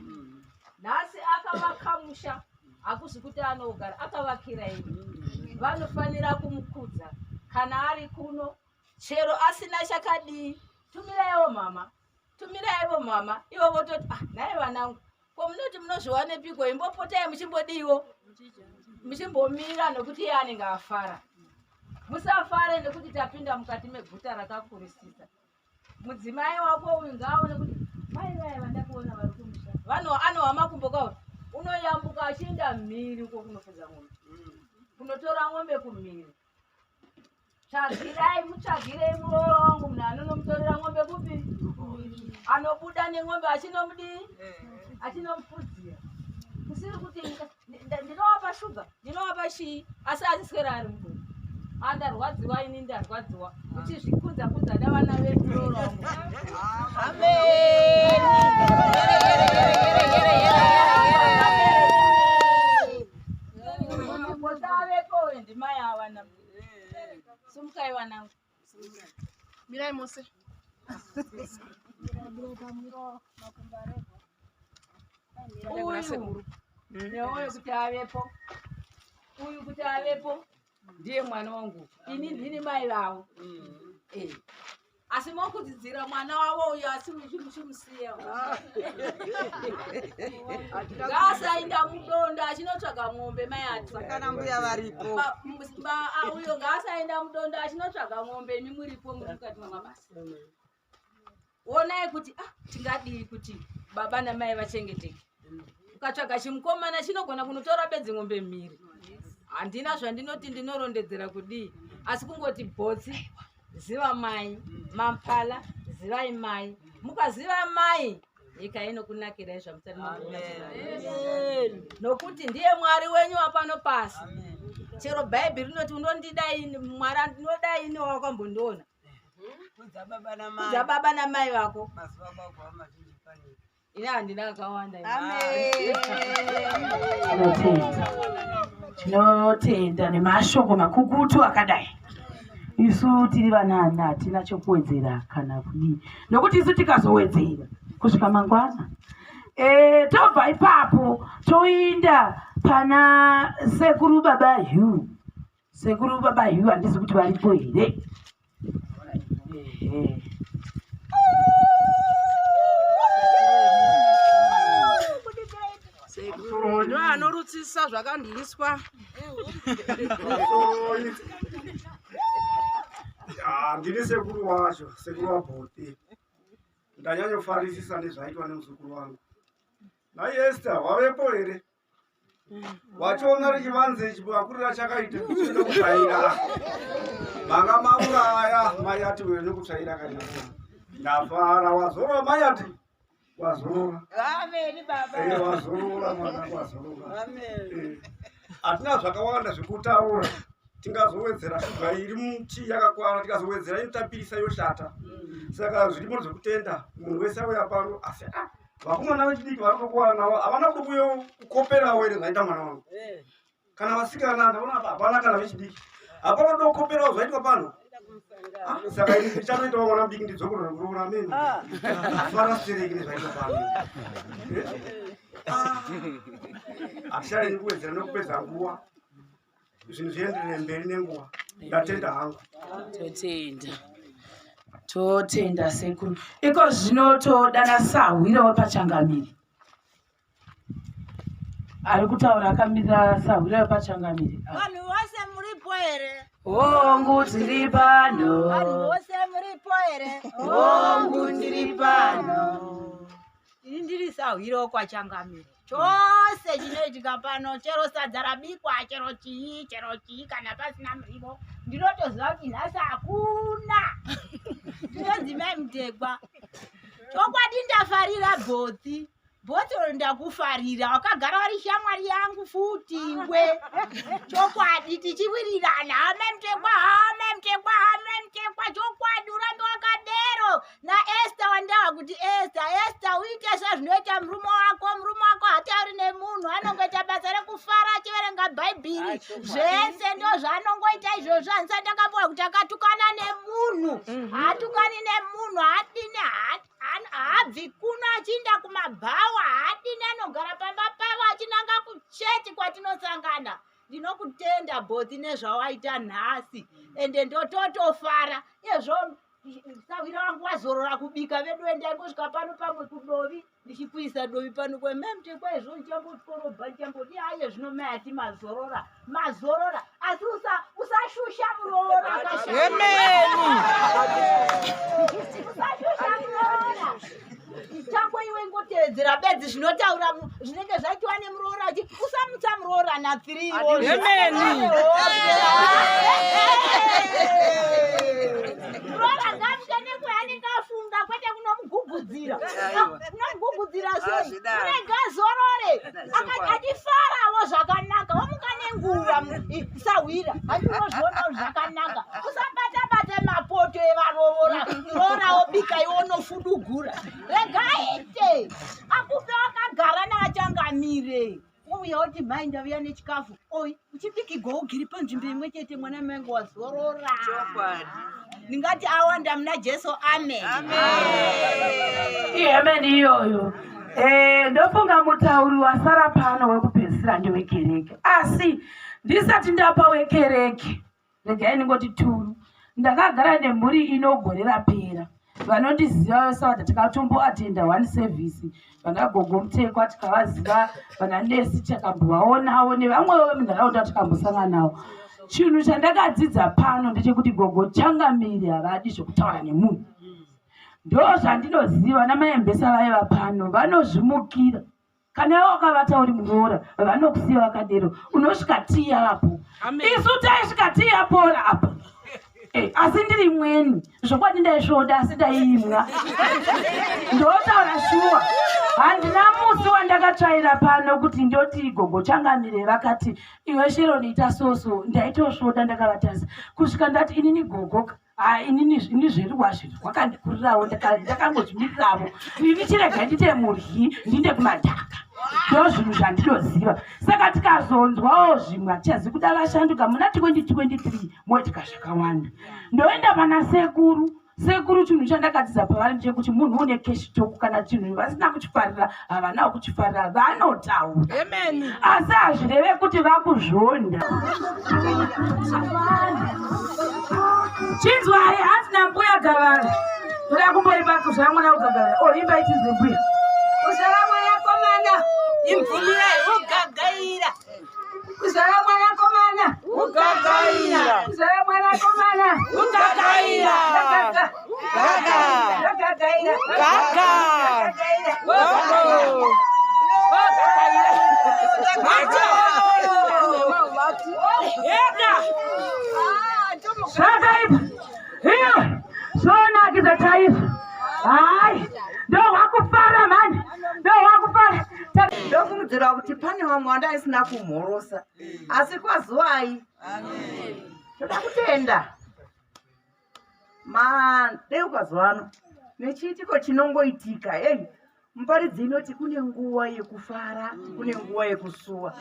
nhasi akavaka musha, hakuzi kuti anogara, akavakira imi. Vanofanira kumukudza kana ari kuno, chero asina chakadii. Tumiraiwo mama, tumiraiwo mama, ivo vototi ah, nhai vanangu, ko munoti munozviwanepiko? Imbopotai muchimbodiwo, muchimbomira, nokuti iye anenge afara. Musafare nekuti tapinda mukati meguta rakakurisisa. Mudzimai wako uyu ngaaone kuti mai vaya vandakuona vari kumusha vano anohwa makumbo kauri, unoyambuka achienda mhiri uko kunofudza ng'ombe, kunotora ng'ombe kumhiri. Tsvagirai, mutsvagirei muroora wangu munhu anonomutorera ng'ombe kupi, anobuda nen'ombe achinomudii, achinomufudzira, kusiri kuti ndinovapa shuga, ndinovapa chii, asi achiswera ari mudoko. Andarwadziwa ini, ndarwadziwa uchizvikudza kudza navana vedu muroora wangu. Potavepo ndimai avana, sumukai vanangu. Mirai mose. Uyu neuyu kuti avepo, uyu kuti avepo ndiye mwana wangu, ini ndini mai vavo. Eh. Asi mokudzidzira mwana wavo uyu, asi muchimusiya ngaasainda mudondo achinotsvaga ng'ombe mai atu. Kana mbuya varipo. Uyo ngaasaenda mudondo achinotsvaga ng'ombe, imi muripo, muri mukati mamabasa. Onai kuti ah, tingadii kuti baba namai vachengeteke. Ukatsvaga chimukomana chinogona kunotora bedzi ng'ombe mhiri. Handina zvandinoti ndinorondedzera kudii, asi kungoti bhotsi ziva mai, mampala zivai mai. Mukaziva mai, nyika inokunakirai zvamusati mamboona, nokuti ndiye Mwari wenyu wapano pasi. Chero Bhaibheri rinoti unondida ini, Mwari ndinoda ini wakambondiona. Kudza baba namai. Kudza baba namai vako. Mazuva ako agova mazhinji panyika. Ini handina kakawanda. Tinotenda, tinotenda nemashoko makukutu akadai. Isu tiri vanana, hatina chokuwedzera kana kudii, nokuti isu tikazowedzera kusvika mangwana. E, tobva ipapo toinda pana sekuru baba Hugh. Sekuru baba Hugh handisi kuti varipo here? Ehe. Ndo anorutsisa zvakandwiswa. Ya, ndini sekuru wacho, sekuru waBhoti. Ndanyanyofarisisa nezvaitwa nemuzukuru wangu. Nhai Esther, wavepo here? Wachiona richivanze ichi makurira chakaita chinoda kutsvaira. Manga mauraya mai ati uyo nekutsvaira kana. Ndafara wazorora mai ati. Wazorora. Amen baba. Eh, wazorora mwana, wazorora. Amen. Eh, hatina zvakawanda zvekutaura, tingazowedzera shuga iri mutii yakakwana, tikazowedzera inotapirisa yoshata. Saka zvirimo zvekutenda munhu wese auya pano, asi ah, vakomana vechidiki vari kukuwana navo havana kuuya kukoperawo here zvaita mwana wangu, kana vasikana ndaona apa hapana kana vechidiki, hapana kuda kukoperawo zvaitwa pano. Ah, saka ini ndichanoitawo mwana mudiki ndidzokorore kuroora meni afara stereki nezvaitwa pano. Eh? Ah, hatichareni kuwedzera nekupedza nguva, zvinhu zvienderere mberi nenguva. Ndatenda hangu. Totenda, totenda sekuru. Iko zvino todana sahwira wepachangamiri ari kutaura akamirira sahwira wepachangamiri. Vanhu vose muripo here? Hongu, tiri pano. Vanhu vose muripo here? Hongu, tiri pano. Ini ndiri sahwira kwachangamire. Chose chinoitika pano, chero sadza rabikwa, chero chii, chero chii, kana pasina muriwo, ndinotoziva kuti nhasi hakuna. Ndinonzi mai Mutegwa. Chokwadi ndafarira Bhotsi. Bhotsi ndakufarira, wakagara uri shamwari yangu futi iwe. Chokwadi tichiwirirana, hama Mutegwa, hama Mutegwa, hama Mutegwa, chokwadi urambe wakadero. NaEsther wandawa kuti Esther, Esther uite sezvinoita murume wako. Murume wako hatauri nemunhu, anongoita basa rekufara achiverenga Bhaibheri. Zvese ndo zvaanongoita izvozvo. Handisati ndakamboona kuti akatukana nemunhu. Haatukani nemunhu, haadini, Haabvi kuno achiinda kumabhawa, haadini anogara pamba pavo achinanga kuchechi kwatinosangana. Ndinokutenda Bothy nezvawaita nhasi ende ndototofara ezvo sahwira wangu wazorora kubika vedu ndaingosvika pano pamwe kudovi ndichikuisa dovi pano kwememte kwaizvo ndichambokorobha ndichambodi aye zvino mai ati mazorora mazorora asi usashusha muroora usashusha muroora chako iwe ingotevedzera bedzi zvinotaura zvinenge zvaitiwa nemuroora achi usamutsa muroora natsiriwo muroora ngamuke nekwaanenge afunga kwete kunomugugudzira kunomugugudzira sei urega zorore achifarawo zvakanaka womuka nenguva sahwira achiunozvionawo zvakanaka usabata-bata mapoto evarovora roora wobika iwe unofudugura regaite akufe wakagara naachangamire wouya woti mhai ndavuya nechikafu oi uchibikigwa ugiri panzvimbo imwe chete mwana mainge wazorora ndingati awanda muna jesu amen amen iyoyo eh, ndofunga mutauri wasara pano wekupedzisira ndewekereke asi ndisati ndapa wekereke regai ndingoti turu ndakagara nemhuri ino gore rapera vanondiziva vese vati tikatomboatenda one service vana gogo mutekwa tikavaziva vana nesi takambovaonawo nevamwewo vemunharaunda tikambosangana nawo chinhu chandakadzidza pano ndechekuti gogo changamiri havadi zvekutaura nemunhu ndo zvandinoziva namaembesa vaiva pano vanozvimukira kana iwe wakavata uri muroora vanokusiya vakadero unosvika tii yavapo isu taisvika tii yapora apa eh, asi ndiri mweni zvokwadi ndaisvoda asi ndaiimwa ndotaura shuwa handina musi wandakatsvaira pano kuti ndoti gogo changamire vakati iwe sheroni ita soso ndaitosvoda ndakavatarisa kusvika ndati inini gogoka Ah, inini ini zveruwazve rwakandikurirawo ndakangozvimiriravo ini chirega ndite muryi ndinde kumadhaka ndo zvinhu zvandinoziva saka tikazonzwawo zvimwe hatichazi kuda vashanduka muna 2023 moitika zvakawanda ndoenda pana sekuru sekuru chinhu chandakadzidza pavari ndechekuti munhu une keshi toku kana chinhu vasina kuchifarira havanawo kuchifarira vanotaura asi hazvireve kuti vakuzvonda chinzwai hanzi nambuya gavara toda kumboimba kuzvara mwana ugagavara o oh, imba ichinzwe mbuya kuzvara mwanakomana imvumirai ugagaira kuzvara mwanakomana ugagaira kuzvara mwanakomana ugagaira gaga gagaira gaga gagaira Zvakaipa. Iyo zvonakidza chaizvo. Hayi, ndohwakufara mhani. Ndohwakufara. Ndofungidzira kuti pane vamwe vandaisina kumhorosa asi kwazuwai. Toda kutenda. Madeuka zuva ano nechiitiko chinongoitika hey muparidzi inoti kune nguva yekufara kune nguva yekusuwa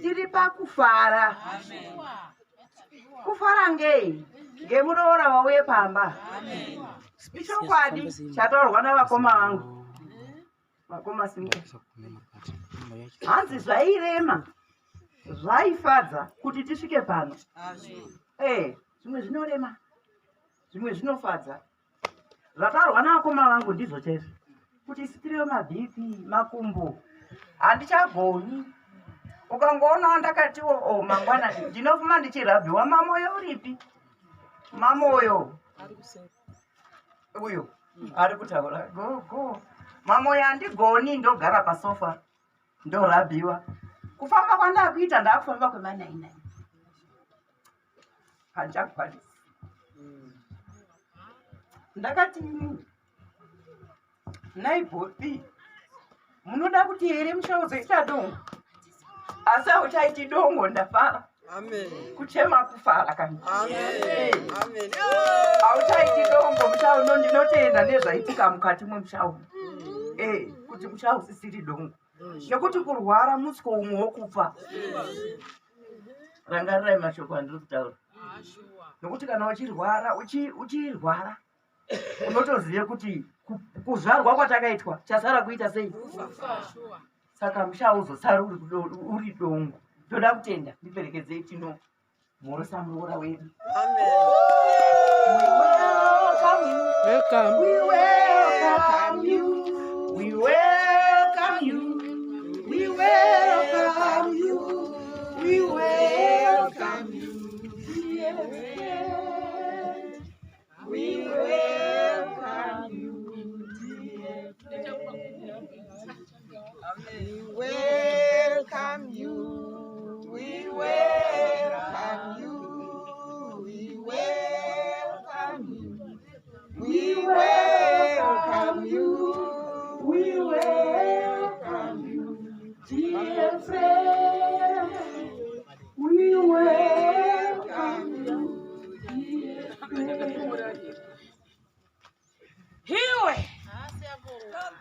tiri pakufara kufara ngei ngemuroora wauye pamba ichokwadi chataurwa navakoma vangu vakoma simuka hanzi zvairema zvaifadza kuti tisvike pano eh, zvimwe zvinorema zvimwe zvinofadza zvataurwa navakoma vangu ndizvo chaizvo kuti isu tiriyo mabp makumbo handichagoni ukangoonawo ndakatiwo o oh, mangwana ndinofuma ndichirabhiwa mamoyo uripi mamoyo uyo ari kutaura gogo mamoyo handigoni ndogara pasofa ndorabhiwa kufamba kwandakuita ndakufamba kwemanainai handichakwanisi ndakati naibhopi munoda kuti here musha uzoita dongo asi hauchaiti dongo ndafara kuchema kufara kani hauchaiti dongo musha uno ndinotenda nezvaitika mukati mwemusha uno eh, kuti musha usisiri dongo nekuti kurwara musiko umwe wokufa rangarirai mashoko andiri kutaura nokuti kana uchirwara uchirwara unotozive kuti Kuzvarwa kwatakaitwa chasara kuita sei? Saka musha hauzosari uri dongo. Ndoda kutenda, ndiperekedzei tino mhorosa muroora wedu. Welcome. We welcome you. We welcome you. We welcome you. We welcome you. We welcome you. We welcome you. We welcome you. We welcome you. We welcome you. We welcome you, dear friend. We welcome you, dear friend. Hiwe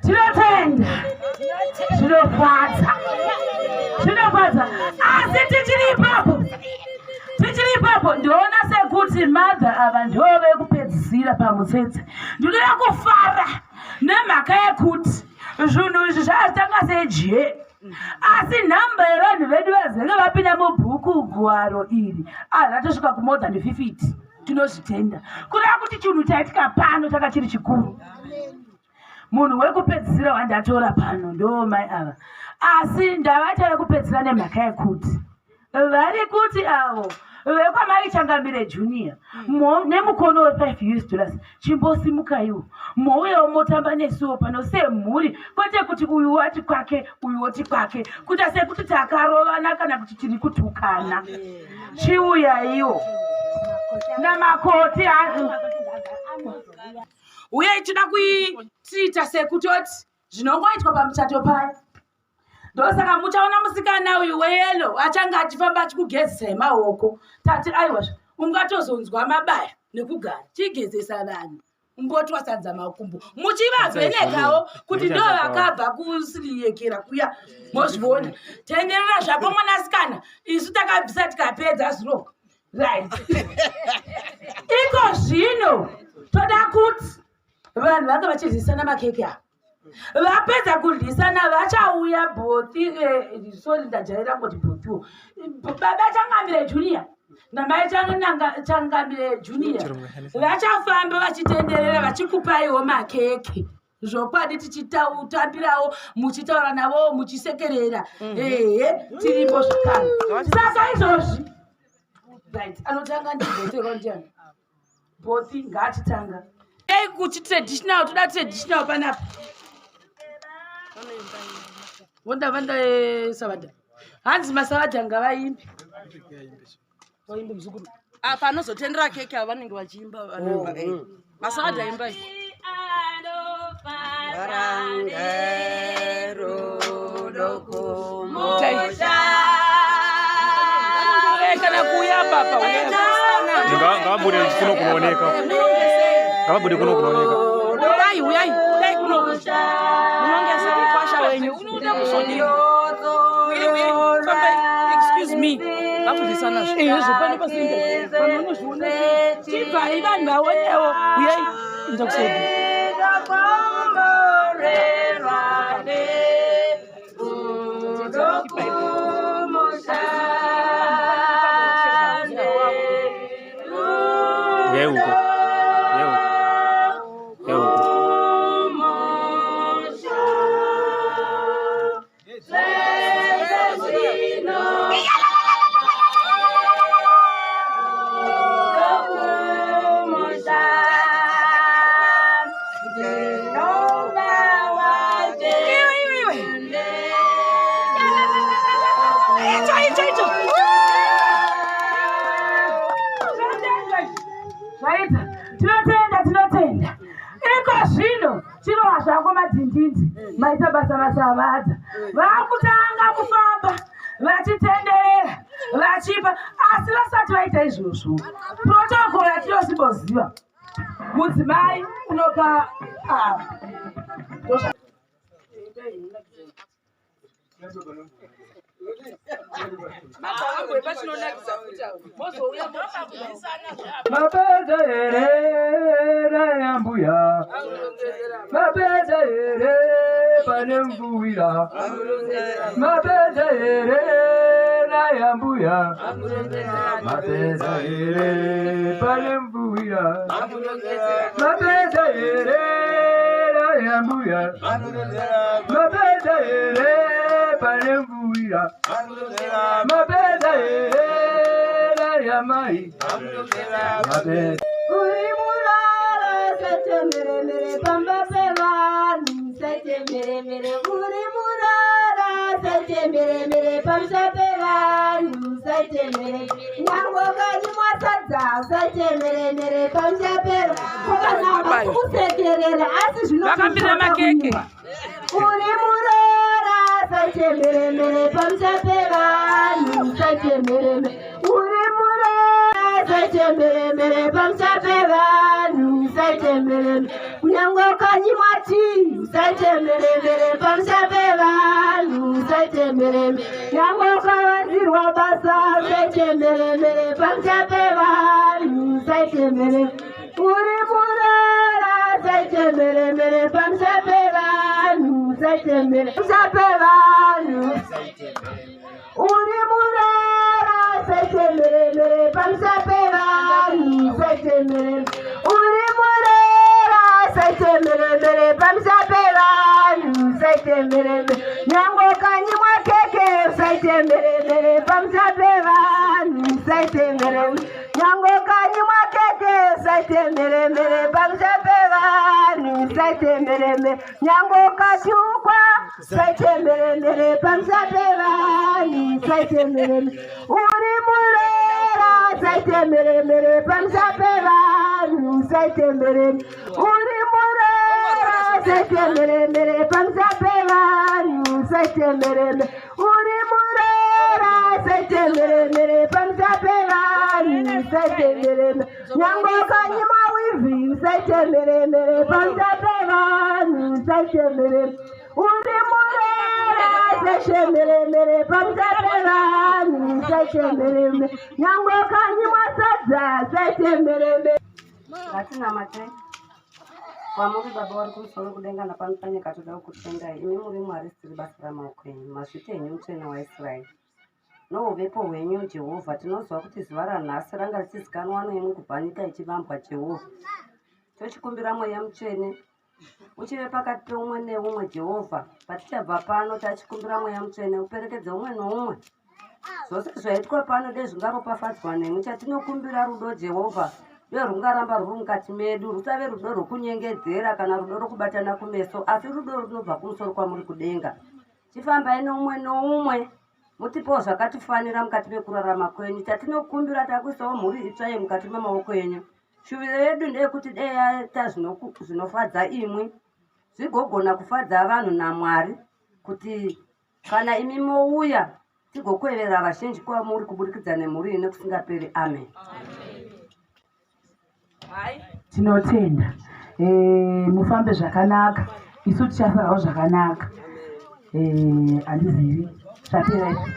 tinotenda, zvinofadza, zvinofadza. Asi tichiri ipapo, tichiri ipapo, ndinoona sekuti madha ava ndo vekupedzisira pamutsetse. Ndinoda kufara nemhaka yekuti zvinhu izvi zvazvitanga seje, asi nhamba yevanhu vedu vazenge vapinda mubhuku gwaro iri azvatosvika kumore than 50. Tinozvitenda, kureva kuti chinhu chaitika pano chaka chiri chikuru. Munhu wekupedzisira wandatora pano ndo mai ava, asi ndavaita vekupedzisira nemhaka yekuti vari kuti avo vekwamai Changamire Junior nemukono we5 US dollars, chimbosimukaiwo mouyawo motamba nesuwo pano semhuri, kwete kuti uyu wati kwake, uyu woti kwake, kuita sekuti takarovana kana kuti tiri kutukana. Chiuyaiwo namakoti. Uye tinoda kuitiita sekutoti zvinongoitwa pamuchato paya. Ndosaka muchaona musikana uyu weyellow achange achifamba achikugezesai maoko. Tati aiwa, ungatozonzwa mabaya nekugara chigezesa vanhu, umbotwasadza makumbo muchivavhenekawo kuti ndo vakabva kusiriyekera kuya. Mozviona, tenderera zvako mwanasikana, isu takabvisa tikapedza zviro. Right, iko zvino toda kuti vanhu vanga vachiryisana makeke ava, vapedza kuryisana vachauya bhothi. Sorry, ndajaira kungoti bhothiwo. Baba Changamire Junior namai Changamire Junior vachafamba vachitenderera vachikupaiwo makeke, zvokwadi tichitambirawo, muchitaura navo, muchisekerera. Ehe, tiripo zvakare. Saka izvozvi, right, anotanga ndibhoterwa ndiani? Bhothi ngaachitanga. Ei, kuchi traditional, toda traditional panapa. Vonda vanda savadha, hanzi masavadha ngavaimbe, vaimbe muzukuru. Apa anozotendera keke avo vanenge vachiimba. Oh. Masavadha, imbai. Rangero dokumusha. Kana kuuya papa. Ngavabude kuno kunooneka, ngavabude kuno kunooneka. Uyai, uyai, uyai kuno, munongese mukwasha wenyu. Unoda kuzodii? Excuse me, vabudisana. Izvo pano pasimbe vanhu vanozviona. Chibvai vanhu vaonewo. Uyai, inda kusaidi. Komborerwa nerudo kumusha. Uyai uko, uyai uko, uyai uko. Kumusha zvese zvino kumusha ndinova waje. Icho, icho, icho zvaita. Tinotenda, tinotenda. Iko zvino chinova zvako madhindindi. Maita basa, vasavadza vakutanga kufamba vachitenderera vachipa. Asi vasati vaita izvozvo, protocol yatinosimboziva, mudzimai unopa ava. Mapedza here, yambuya? Mapedza here pane mvuwira? Mapedza here nayambuya? Mapedza here pane mvuwira? Mapedza here nayambuya? Mapedza here pane mvuwira? Mapedza here nayamai? Mapedza. Uri murara sechemeremere pamba pevanhu sechemeremere uri murara sechemeremere pamusha pevanhu sechemeremere nyangwe ukanyimwa sadza sechemeremere pamusha pevanhu kokana kusekerera asi Vakamirira makeke. Uri murora sechemeremere pamusha pevanhu sechemeremere uri murora sechemeremere pamusha pevanhu sechemeremere kunyangwe ukanyimwa tii usachemeremere pamusha pevanhu usachemeremere nyangwe ukawanzirwa basa usachemeremere pamusha pevanhu usachemeremere uri murora usachemeremere pamusha pevanhu usachemere pamusha pevanhu uri murora usachemeremere pamusha pevanhu usachemeremere uri murora usachemeremere pamusha pevanhu usachemeremere nyangwe ukanyimwa keke usachemeremere pamusha pevanhu usachemeremere nyangwe ukanyimwa keke usachemeremere pamusha pevanhu usachemeremere nyangwe ukatukwa usachemeremere pamusha pevanhu usachemeremere uri murera usachemeremere pamusha pevanhu usachemeremere uri murera usachemeremere pamusha pevanhu usachemeremere uri murera usachemeremere pamusha pevanhu usachemeremere nyangwe ukanyimwa wivhi usachemeremere pamusha pevanhu usachemeremere uri murera usachemeremere pamusha pevanhu usachemeremere nyangwe ukanyimwa sadza usachemeremere. Ngatinamate kwamuri Baba vari kumusoro kudenga napano panyika, toda kukutendai imi muri Mwari siri basa ramaoko enyu, mazvita henyu Mutsvene waIsraeri nouvepo hwenyu Jehovha. Tinoziva kuti zuva ranhasi ranga richizikanwa nemwi kubva nyika ichivambwa. Jehovha, tochikumbira Mweya Mutsvene uchive pakati peumwe neumwe. Jehovha, patichabva pano tachikumbira Mweya Mutsvene uperekedze umwe noumwe. Zvose zvaitwa pano dei zvingaropafadzwa nemwi. Chatinokumbira rudo, Jehovha, uye rungaramba rwuri mukati medu, rusave rudo rwokunyengedzera kana rudo rwokubatana kumeso, asi rudo runobva kumusoro kwamuri kudenga. Chifambai noumwe noumwe, mutipewo zvakatifanira mukati mekurarama kwenyu. Chatinokumbira, takuisawo mhuri itsva iyi mukati memaoko enyu. Shuviro yedu ndeyekuti dei yaita zvinofadza imwi, zvigogona kufadza vanhu naMwari, kuti kana imi mouya tigokwevera vazhinji kwamuri kuburikidza nemhuri iyi nekusingaperi. Amen. Tinotenda. Mufambe zvakanaka, isu tichafarawo zvakanaka. Handizivi zvapera izvi.